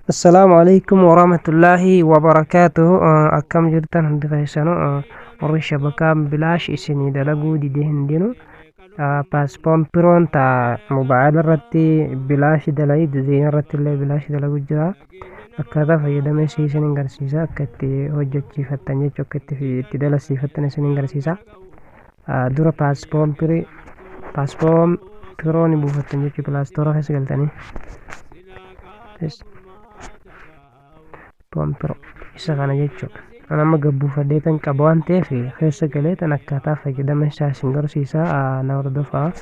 Assalaamu alaikum warahmatullaahi wabarakaatuhu. Akkam jirtan hundi keessanuu? Warri shabakaan bilaash isinii dalaguu dide hundinuu, Psiphon Proon ta mobaayila irratti bilaash dalaydu, Zain irratti illee bilaash dalagu jira. Akkaataa fayyadama isii isin agarsiisa, akka itti hojjechiifattan jechuu, akka itti dalasiifattan isin agarsiisa. Dura Psiphon Pro, Psiphon Pro ni buufattan jechuu, Play Store keessa galtanii Psiphon Pro isa kana jechuudha. An amma gabbuufadhee tan qaba waan ta'eef, keessa galee tan akkaataa fayyadama isaa isin garsiisa, na hordofaa.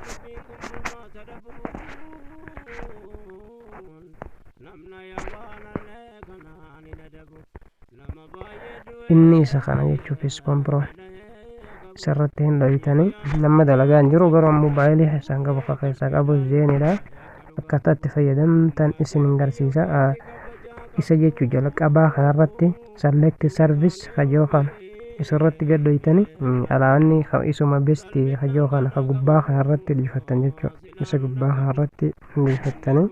Inni isa kana jechuuf Psiphon Pro isarratti hin dhoyitanii. Nama dalagaa hin jiru, garuu mobaayilii keessaan qabu, ka keessaa qabu Zainidha. Akkaataa itti fayyadamtan isin hin garsiisa. Isa jechuu jalqabaa kanarratti select service kajoo kana isarratti gad dhoyitanii, alaanni isuma best kajoo kana ka gubbaa kanarratti dhiifattan jechuudha. Isa gubbaa kanarratti dhiifattanii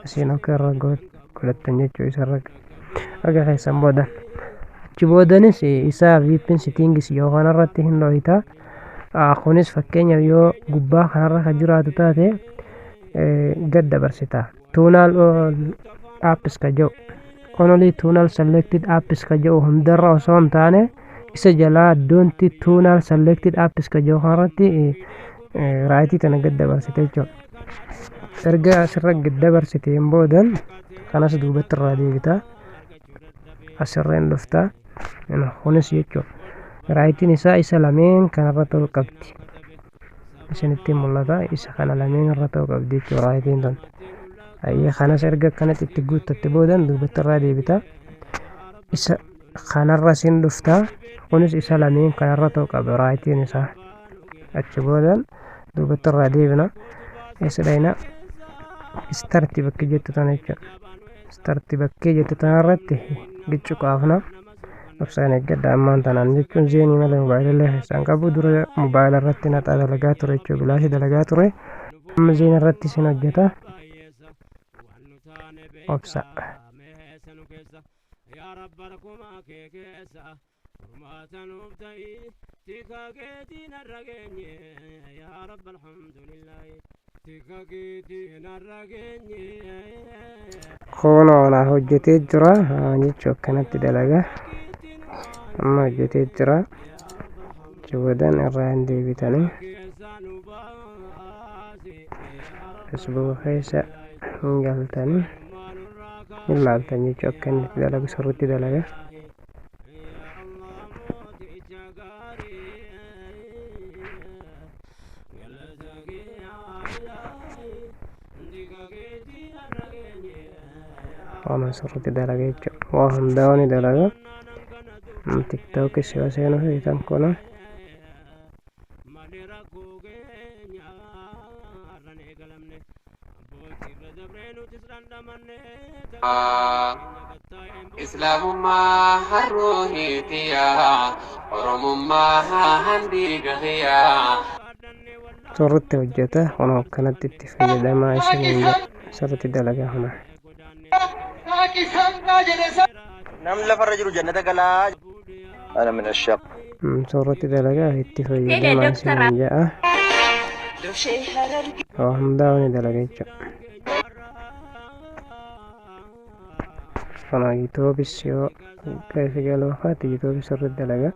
asiin akka irra godhattan jechuu. Isarra erga keessan boodan, achi boodanis isa VPN settings yoo kanarratti hin dhoyita. Kunis fakkeenyaaf yoo gubbaa kanarra ka jiraatu taate, gad dabarsita. Tunnel apps ka jedhu, only tunnel selected apps ka jedhu hundarra osoo hin taane, isa jalaa don't tunnel selected apps ka jedhu kanarratti right tana gad dabarsite jechuudha. Erga asirra gad dabarsiteen boodan, kanas duubatti irraa deebita, asirra hin dhufta. Kunis jechuudha rightiin isaa isa lameen kanarra ta'uu qabdi. Isinitti mul'ata, isa kana lameen irra ta'uu qabdi jechuudha rightiin tun. Ayyee, kanas erga akkanatti itti guuttatte boodan, duubatti irraa deebita, isa kanarra sin dhufta. Kunis isa lameen kanarra ta'uu qaba rightiin isaa. Achi boodan duubatti irraa deebina. Eessa dhayna? Start bakkee jettu tana jechuudha. Start bakkee jettu tanarratti giccu qaafna. Obsaan eeggadha. Ammaan tanaan jechuun Zainii malee mobaayila keessaan qabu. Dura mobaayila irratti naxaa dalagaa ture jechuudha, bilaashii dalagaa ture. Amma Zain irratti isin hojjeta. Obsa. Yaa Rabba, rakkumaa kee keessa furmaata nuuf ta'i, tika keetiin har'a geenye. Yaa Rabba, alhamdulillahi, tika keetiin har'a geenye. Kunoo naa hojjetee jira jechuu, akkanatti dalaga. Amma hojjetee jira. Achi boodan irraa hin deebitanii Keessaa nu baasi. Facebook keessa hin galtanii hin laaltan jechuu, akka inni itti dalagu. Sirriitti dalaga. Yaa Allah, mooticha gaarii, galata kee yaa Ilaahi, tika keetiin har'a geenye. Waan sirriitti dalaga jechuudha, waa hundaa ni dalaga. TikTokis yoo seenu feetan, kuna Malee rakkoo keenya har'an eegalamne, abbootii irra dabree nutis dhandhamanne. Islaamummaa harroohiitiyaa, Oromummaa handiiga hiyaa. Sirriitti hojjeta. Kun akkanatti itti fayyadamaa isiniin jedha, sirriitti dalaga kana. Namni lafarra jiru jannata galaa. أنا من عشاق Sirriitti dalaga, itti fayyadamaa isiniin jedha. Waa hundaa ni dalaga jechuudha. Kana YouTubeis yoo keessa galuu faate, YouTubeis sirriitti dalaga.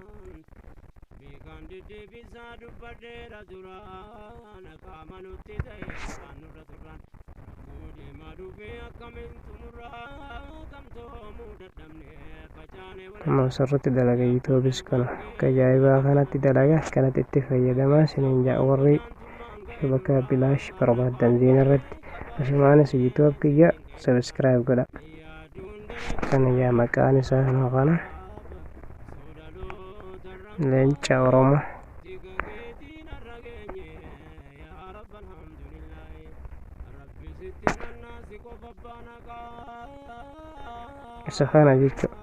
Beekaan deddeebisaa dubbadheera duraan, qaama nutti ta'e afaan nurra turraan, rakkoo deemaa dhufee akkamiin xumurraa, gamtoomuu dadhabne facaane. Amma sirriitti dalaga YouTubeis. Kana akka ajaa'ibaa kanatti dalaga. Kanatti itti fayyadamaa isiniin jedha, warri shabakaa bilaash barbaaddan Zain irratti. Asumaanis YouTube kiyya subscribe godha. Kana yaa maqaan isaa kanoo kana, Leenca Oromoo. Tika keetiin har'a geenye. Yaa Rabba, alhamdulillahi, Rabbi sitti mannaa, si qofa abbaan. Isa kana jechuudha.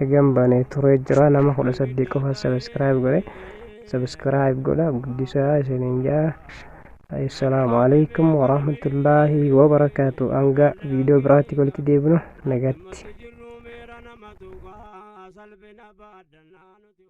Egan banee turee jira. Nama 18 qofa subscribe godhe. Subscribe godha, guddisaa isiniin jedha. Assalaamu alaikum warahmatullaahi wabarakaatu. Hanga viidiyoo biraatti walitti deebinu nagatti. Jirru meera nama tuqaa salphina baadhannaa nuti.